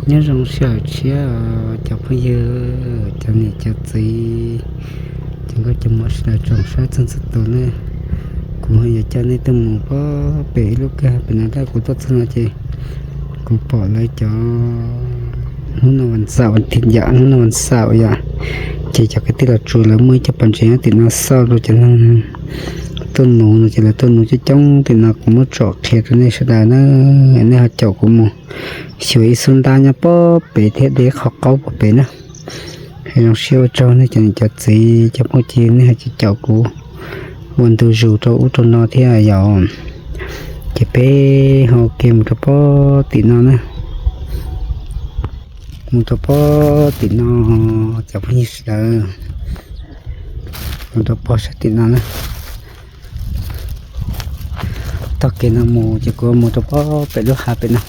Nyob zoo sij hawm tshiab os cov phooj ywg, cov niam cov txiv, cov nkauj cov muam sawv daws tsoom saib txhua txhua tus ne. Kuv yuav coj nej tuaj mus pem ib lub kwj ha pem no. Kuv tuaj txog no ces kuv pom lawv cov, hnub no vas xaum vas thiv yom, hnub no vas xaum yom, ces cov kwv tij los tsuas lawv muaj ib co pas ntses nyob tim no xauj rau cov neeg tuaj nuv no ces lawv tuaj nuv coob coob tim no. Kuv muab tsom qhia rau nej sawv daws na, nej ho caum kuv mus xyuas ib xub ntab nyob pob pem thiab de qhov qaub pob pem na. Zoo siab ua tsaug nej cov niam cov txiv cov phooj ywg nej ho caum kuv ua ntu zus rau ub rau no thiab yom. Ces peb ho ua ke mus rau pob tim no na, mus rau pob tim no, cov phooj ywg sawv daws, mus rau pob sab tim no na. Taug kev no mus ces kuv mus rau pob pem lub hav pem no.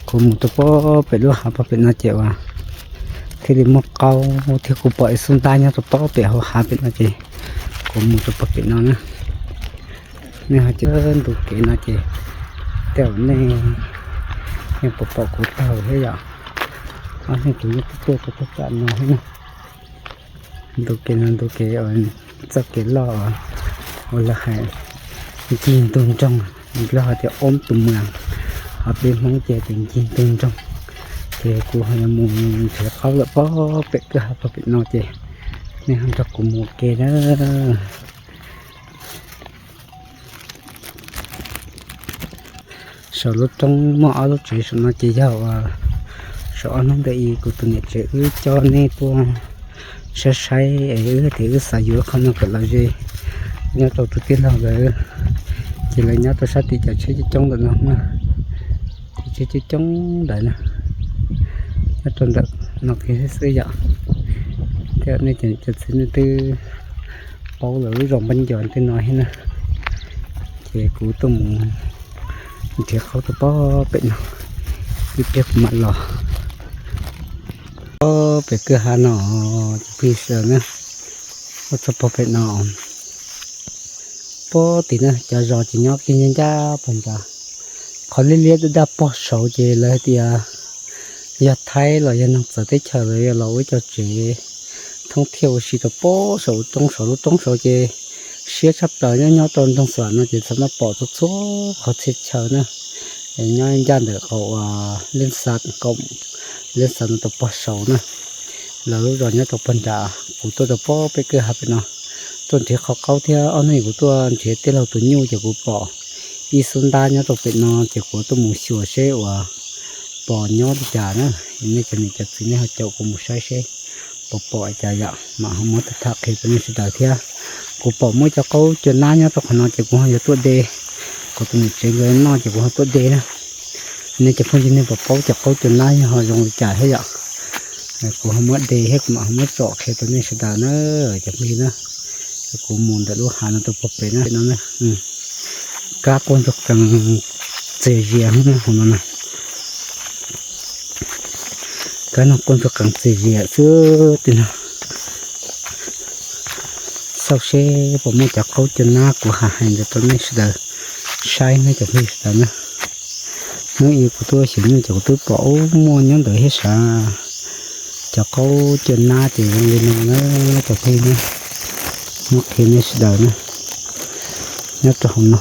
Kuv mus rau pob pem lub hav pob pem no ces uas thiaj li muaj qaub thiab kuv pom ib xub ntab nyob rau pob pem hauv hav pem no ces kuv mus rau pob pem no na. Nej ho caum ntu kev no ces tej zaum nej yeej pom pom kuv taug thiab yom. Ob hnub kuv yeej tuaj tuaj rau toj tsam no thiab na. Ntu kev no ntu kev txoj kev loj uas lawv hais ncig ntug nroog, Nplog hais tias ub tus muas, ho peb Hmoob ces tias ncig ntug nroog. Ces kuv ho yuav mus nrhiav qaub lawm pob pem kwj ha pob pem no ces nej ho nrog kuv mus ua ke na. Saum lub roob muaj ob lub tsev saum no ces yog uas saum ob hnub ntawd kuv tus niam tsev wb coj nej tuaj saib saib es wb tias wb xav yuav qhov no kom los ze nyob rau tus tij laug lawm. Ces lawv nyob rau sab tim cov tsheb coob coob ntawm no na, ces tsheb coob coob ntawd na, nyob rau ntawm no kiag xwb yom. Thiab nej cov niam cov txiv nej twb paub lawv lub zos Npab Ncos tej no thiab na. Ces kuv tuaj mus nrhiav qaub rau pob pem no, ib pliag kuv mam los. Pob pem kwj ha no, cov phooj ywg sawv daws na, tuaj txog pob pem no, pob tim na cov zos ces nyob kiag ncaj ncaj pog ntag. Qhov liab liab daj daj pog saud ces lawv hais tias yog Thaib los yog neeg txawv teb chaws lawv yog los ua ib co tsev thoob thiaj ua si rau pob saum roob saud. Lub roob saud ces siab tshaj plaws, nyob nyob rau nroog Xas Vam no ces txawm maj pom txhua txhua qhov txhia chaw na. Nyob ncaj ntawm qaum uas Leej Xas, qaum Leej Xas no rau pog saud na. Lawv lub zos nyob rau pog nrad, kuv tuaj rau pob pem kwj ha pem no tuaj nrhiav qhov qaub thiab ob hnub kuv tuaj nrhiav tij laug tus nyuj ces kuv pom ib xub ntab nyob rau pem no ces kuv tuaj mus xyuas seb uas pos nyob li cas na. Nej cov niam cov txiv nej ho caum kuv mus saib seb pos pom li cas yom, mam ho muab tham qhia rau nej sawv daws thiab. Kuv pom muaj cov qaub cua nab nyob rau qhov no ces kuv ho yuav tuaj de, kuv tus niam tsev nkawd noj ces kuv ho tuaj de na. Nej cov phooj ywg nej puas paub cov qaub cua nab yog ho zoo li cas thiab yom? Kuv ho muab de thiab kuv mam ho muab tsom qhia rau nej sawv daws na, cov phooj ywg na. Kuv mus ntawm lub hav no rau pog pem na no na. Kab quaj ntsuag qees txias zias hauv no na. Kab no quaj ntsuag qees txias zias xwb tej no. Xauj seb puas muaj cov qaub cua nab kuv hais hais ntawd rau nej sawv daws saib ne cov phooj ywg sawv daws na. Hnub ib kuv tuaj xyuas nyuj ces kuv twb pom ub muaj nyob ntawd thiab sav. Cov qaub cua nab ces zoo li no na cov phooj ywg na. Muab qhia nej sawv daws na. Nyob rau hauv no,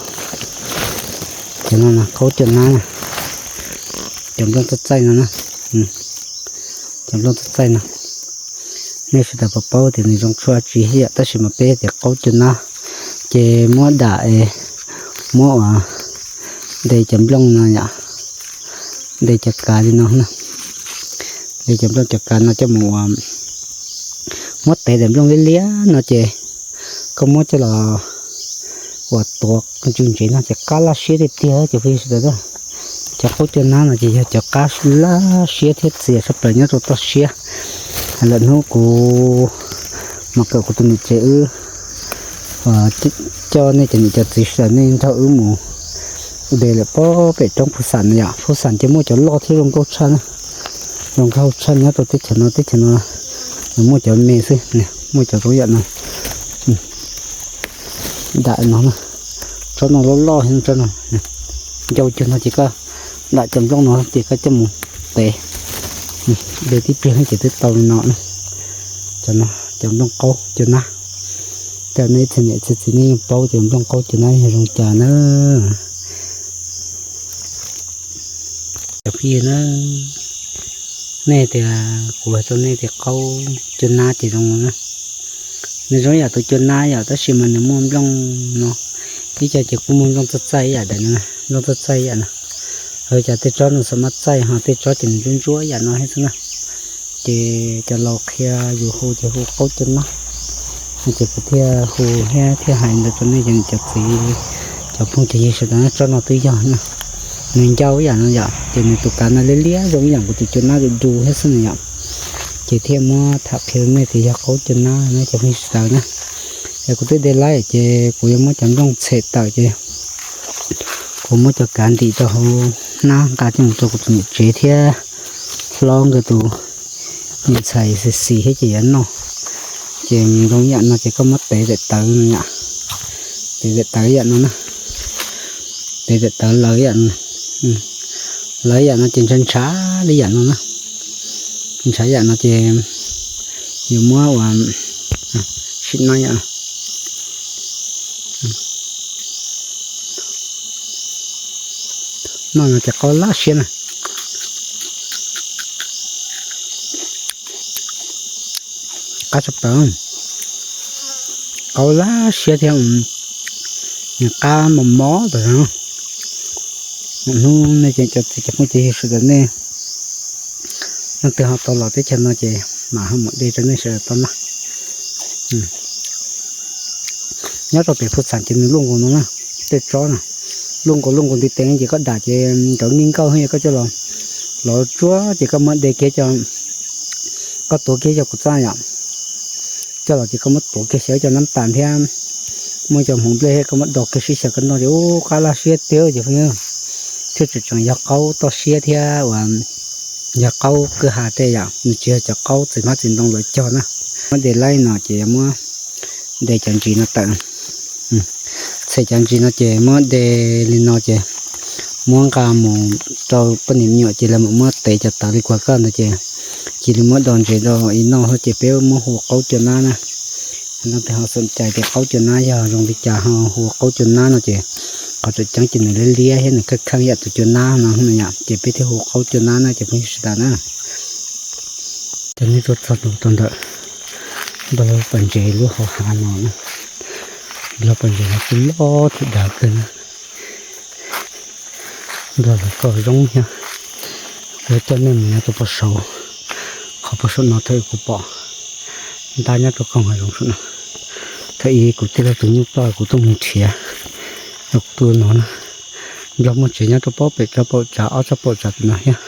cov no qaub cua nab na. Cov nplooj txaij txaij no na. Cov nplooj txaij txaij no, nej sawv daws puas paub tias nws zoo tshua tsi thiab yom, tab sis mas peb tias qaub cua nab ces muab dam es muab ua de cov nplooj no yom, de cov kav li no na, de cov nplooj cov kav no coj mus ua, muab tev daim nplooj liab liab no ces koj muab coj los ua tuav ntsws ntsev no ces qab laj siab tiag tiag cov phooj ywg sawv daws. Cov qaub cua nab no ces yog cov qab laj siab thiab txias tshaj plaws nyob rau toj siab. Lwm hnub kuv mam kawm kuv tus niam tsev wb coj nej cov niam cov txiv sawv daws nej nrog wb mus de lawm pob pem roob Phuj Xam no yom. Phuj Xam ces muaj cov loj thiab zoo nkauj tshaj na, zoo nkauj tshaj nyob rau teb chaws no, teb chaws no nws muaj cov me xwb, muaj cov zoo yam no. Dam no na, tsob no loj loj tsob no, ncau cuag no ces koj dam cov nplooj no ces koj coj mus tev. De tib pliag ces twb tau li no. Cov no cov nplooj qaub cua nab. Tej nej txhia niam txhia txiv nej yeej paub cov nplooj qaub cua nab yog zoo cas na. Cov phooj ywg na, nej tias kuv hais rau nej tias qaub cua nab ces zoo na. Nws zoo ib yam tus cua nab yom, tab sis mas nws muaj nplooj no, ib co ces kuj muaj nplooj txaij txaij ib yam ntawm no, nplooj txaij txaij ib yam no. Ho cas tej tsob no xav mas txaij, ho tej tsob ces nws ntsuab ntsuab ib yam no thiab xwb na. Ces cov laus qhia yus hu ces hu qaub cua nab, no ces kuv thiaj hu thiab thiaj hais ntawd rau nej cov niam cov txiv, cov phooj cov ywg sawv daws na. Tsob no twb yog na, nws ncau ib yam no yom, ces nws tus kav no liab liab zoo ib yam kuv tus cua nab du du thiab xwb na yom. Ces thiaj muab tham qhia nej tias yog qaub cua nab na cov phooj ywg sawv daws na. Es kuv twb de laib ces kuv yuav muab cov nplooj txhem tawm ces kuv muab cov kav ntim rau hauv hnab nqa coj mus rau kuv tus niam tsev thiab hlob nkawd tus me ntxhais xis xis thiab ces yuav noj. Ces nws zoo ib yam no ces koj muab tev daim tawv no yom, tev daim tawv ib yam no na, tev daim tawv lawv ib yam no, lawv ib yam no ces ntshav ntshav li yam no na, ntshav ib yam no ces yuav muab ua sim no yom. Noj no ces qaub laj siab na, qab tshaj plaws, qaub laj siab thiab, nws qab mos mos tas zog. Hnub nej cov txiv cov phooj cov ywg sawv daws nej leej twg ho tau los teb chaws no ces mam ho mus de rau nej sawv daws tau na. Nyob rau pem Phuj Xam ces nws luaj nkaus no na, tej tsob na, luaj nkaus luaj nkaus ntiv tes ces koj dam ces cov nkij nkauj yog koj coj los, los tsuab ces koj muab de kiag cov, koj tuav kiag cov kuv txaj yom, coj los ces koj muab tuav kiag xyaw cov nab tas thiab muaj cov hmoov nplej thiab koj muab do kiag sib xyaw koj noj ces ub qab laj siab tiag cov phooj ywg. Thiab tseem tseem yog qaub toj siab thiab uas yog qaub kwj ha tej yom, nws tsis yog cov qaub txiv hmab txiv ntoo lawv cog na. Muab de laib no ces muab de cov ntsis no tawm, txhem cov ntsis no ces muab de li no ces muab nqa mus rau poj niam me nyuam ces lawv mam muab tev cov tawv li kuv hais koj ntawd ces cia li muab do ntses rau ib noj xwb ces peb muab hu qaub cua nab na. Leej twg ho xom cai tias qaub cua nab yog zoo li cas ho hu qaub cua nab no ces qhov tseem ceeb ces nws liab liab thiab nws kheej kheej yam tus cua nab no yom, ces peb thiaj hu qaub cua nab na cov phooj ywg sawv daws na. Cov nej tuaj txog rau ntawm nplog pas ntses lub hauv hav no na, nplog pas ntses no kuj loj thiab dav kawg na. Nplog lawv kaum zoo thiab. Kuv coj nej mus nyob rau pem saud, qhov pem saum no thaum kuv pom ntab nyob rau koog hav zoov saum no. Thaum ub kuv tij laug tus nyuj ploj kuv tuaj mus nrhiav, kuv tuaj no na. Nplog muaj tsev nyob rau pem tsob paum tsav, ob tsob paum tsav pem no thiab.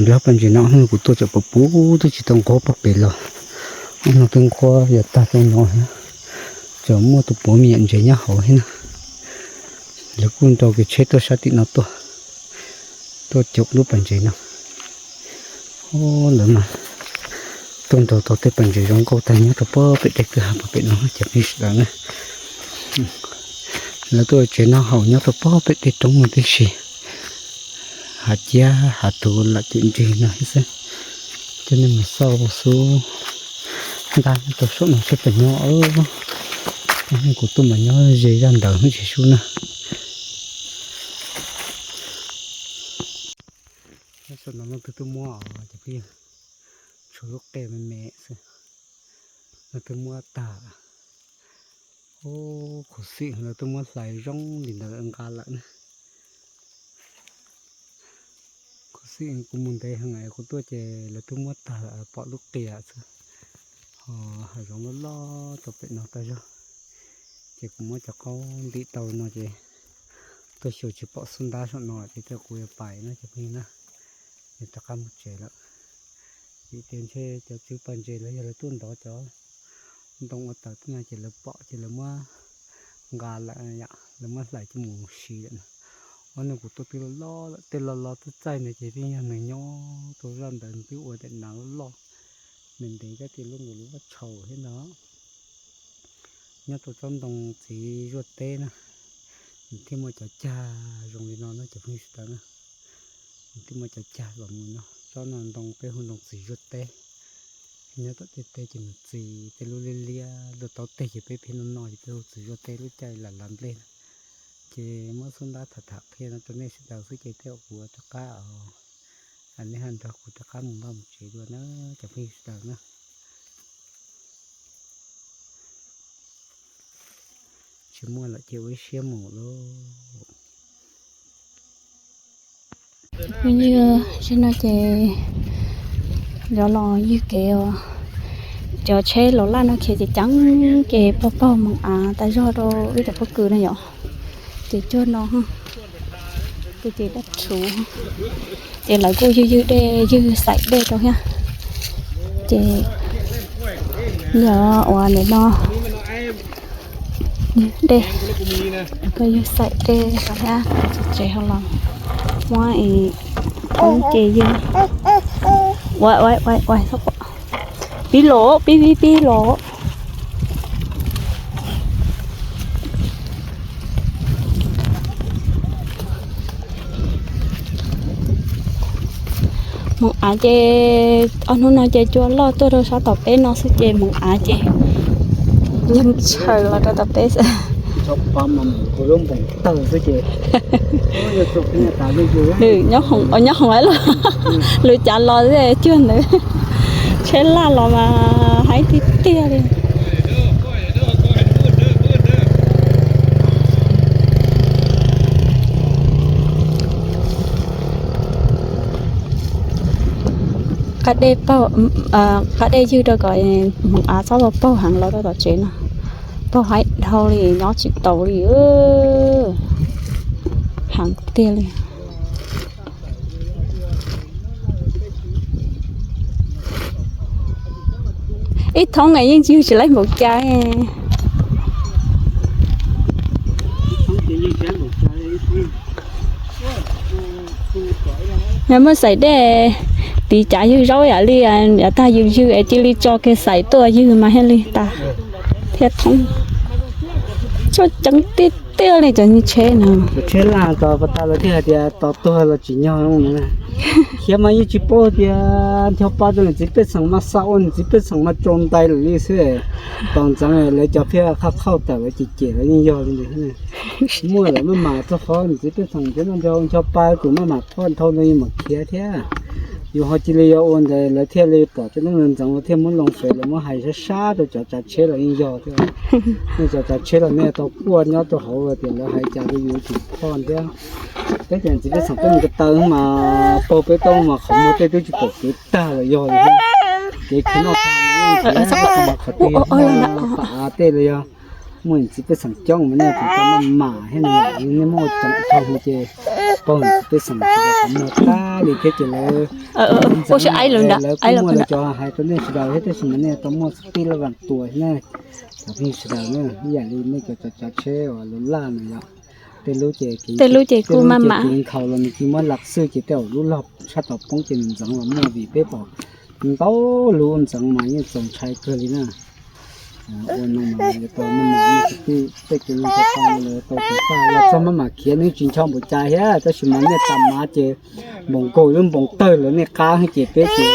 Nplog pas ntses no kuv tuaj tseem puv puv twb tsis tau nquag pem los, ob no twb nquag yuav tag rau no thiab. Tseem muaj tus puav me nyuam ntses nyob hauv thiab na. Lawv kuj nrau kev tsheb tuaj sab tim no tuaj, tuaj caum lub pas ntses no. Lawv mas tuaj nrau tau tej pas ntses zoo nkauj tag nyob rau pem dej kwj ha pem no cov phooj ywg sawv daws na. Lawv tuaj ua tsev noj haus nyob rau pem dej roob no tib si. Hav ciab hav tuv lam cim nrig no thiab xwb. Coj nej mus xauj xub ntab nyob rau saum no seb puas nyob. Kuv tuaj mas nyob ze zaj ntawd hnub tsis sub na. Nyob saum no leej twg tuaj muab os cov phooj ywg, tshuav lub qe me me xwb. Leej twg muab tag, ub, khuv xim lawv twb muab hlais zoo li ntawd nqa lawm na. Khuv xim kuv mus ntev heev kuv tuaj ces lawv twb muab tag lawm pom lub qias xwb. Ho hav zoov loj loj rau pem no tag zog. Ces kuv muab cov qaub ntim tau no ces tuaj xyuas tsis pom xub ntab saum no ces tej kuv yuav pais no cov phooj ywg na. Yuav rov qab mus tsev lawm. Vim tias ntshe cov tswv pas ntses los yog lawv tuaj ntov cov ntoo ua tawm tuaj no ces lawv pom ces lawv muab nqa lawm, lawv muab hlais coj mus siv lawm no. Ob no kuv tuaj twb loj loj lawm, tej loj loj twb txaij ntawd ces twb yog nws nyob rau zaj ntawd nws twb ua daim nas loj loj, nws ntev kab tias lub nkaus lub vaj tshaus thiab ntag. Nyob rau tsob ntoo txiv zuaj teb na, nws thiaj muaj cov cag zoo li no na cov phooj ywg sawv daws na. Nws thiaj muaj cov cag los mus no. Tsob no ntoo peb hu ntoo txiv zuag teb. Nyob tom tej teb ces nws txi tej lub liab liab luaj taub teg ces peb pheej noj noj ces peb hu txiv zuag teb lub caij lam lav nplej na. Ces muab xub ntab tham tham qhia no rau nej sawv daws xwb ces tej zaum kuv rov qab, nej ho nrog kuv rov qab mus vaj mus tsev dua na cov phooj ywg sawv daws na. Tsis muaj lawm ces ua ib siab mus lauj. Phooj ywg, zaum no ces yuav los ywg kev os. Cov tsheb los laj no khiav ceev ceev ces pog pog moog av tas zog rau ib cov pob kws no yom. Ces cuag no, kuj ces dab rhuv, ces lawv kuj ywg ywg dej, ywg xaim dej rau thiab. Ces yog ua ntawm no, ywg dej, koj ywg xaim dej rau thiab, tsev hauv los muab es poob ces ywg. Ua ua ua ua, pib los, pib pib pib los. Moog av ces ob hnub no ces cua loj tuaj rau sab tom peb no xwb ces moog av ces ntshaw los rau tom peb xwb. Nyob hoom, nyob hoom lawm, lwm cav los cuag ntawd, tsheb laj los mas haib tiag tiag li. Qab dej paug, qab dej ywg rau kom moog av txhob paug heev los rau tom tsev no. Paug haib dhau li, nyob tsis taus li, heev tiag li. Ib thoob es yeej ywg tsis laib npaum cas. Yog muaj xaim dej, tiv cav ywg zaub yam li, yav tag ywg ywg es cia li tso kiag xaim tuaj ywg mas thiaj li tas, thiaj thoob. Tsuas ceev tiag tiag li cov tsheb no. Tsheb laj tos pas tas lawv thiaj hais tias tos tuag los tsim nyog no. Khiav mas yeej tsis paub tias ncho pa rau niam txiv pej xeem mas xa ua niam txiv pej xeem mas tsaus ntais lawm li xwb. Tos ntxeev lawv cov phiaj qhaj qhauj tawm lawv cem cem lawv yeej yog li ntawd. Muaj lawm maj mam rau qhov niam txiv pej xeem thiab no nrog ncho pa tus maj mam thoj nthau no yeej mam khiav thiab. Yus ho cia li yuav ua ntawd lawv thiaj li pom tej neeg ntxeev thiaj muab loo fem lawv muab hais sab sab rau cov tsav tsheb los yeej yog thiab. Nej cov tsav tsheb los nej tau kuaj nyob rau hauv tias lawv hais cas rau yus tsis thoj thiab. Peb cov niam txiv pej xeem peb mus ko taw mas paug peb taub mas qhov muag tej twb tsis pom kev tag los yog li. Kev khiav noj tag mas qhov twg yog pam av tej los yog muaj niam txiv pej xeem coob mas nej tsis tau maj mam thiab, nej muaj ceem dhau ces paug niam txiv pej xeem tsis tau qhov muag tag li thiab ces lawv, lawv kuj muaj lawv cov hais rau nej sawv daws thiab tab sis mas nej tau muaj tib laj vam tuas thiab na. Cov phooj ywg sawv daws na, ib yam li nej cov tsav tsheb uas laj laj no yom, tej lub ces, tej lub ces kuj maj mam nkhaus los nws cia li muab lam xwj ces tej zaum lub log sab tom poob ces nws ntxeev los muaj vim peb pom ntau lub ntxeev mas yeej txaus ntshai kawg li na. Ua no mas yuav tau maj mam muaj kwv tij tej kev zoo tau tau lawv tau ceev faj los txog maj mam khiav nws tsis ncho npaum cas thiab tab sis mas nej tas mav ces npoos nkaus lub npoos tawg lawv nej qab ces peb ces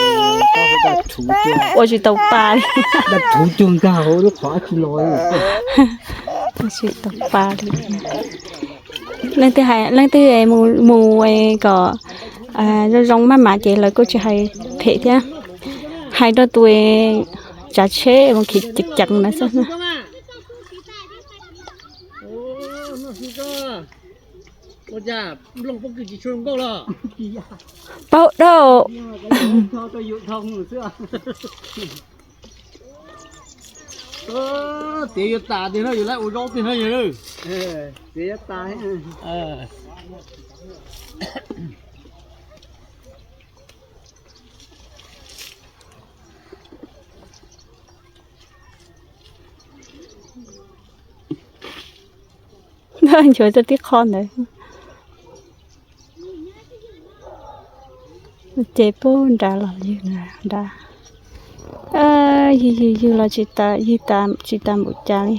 daj rhuv cuag, ua tsis tau pa li, daj rhuv cuag nkag hauv lub qhov dab tsi los. Tsis tau pa li. Leej twg hais, leej twg mus, mus kom zoo zoo maj mam ces lawv kuj tsis hais phem thiab. Hais rau tus tsav tsheb mus khiav ceev ceev ntawd xwb. Paub dab. Tiav yuav tas tiag no, yus lawv ua zaub tiag no yog. Tiav yuav tas. Nchuav txog tib qho ntawd. Ces puag nrad los ywg nrad. Ywg ywg ywg los tsis tas, ywg tas tsis tas npaum cas li.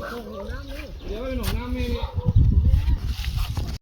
Nyob nram no me.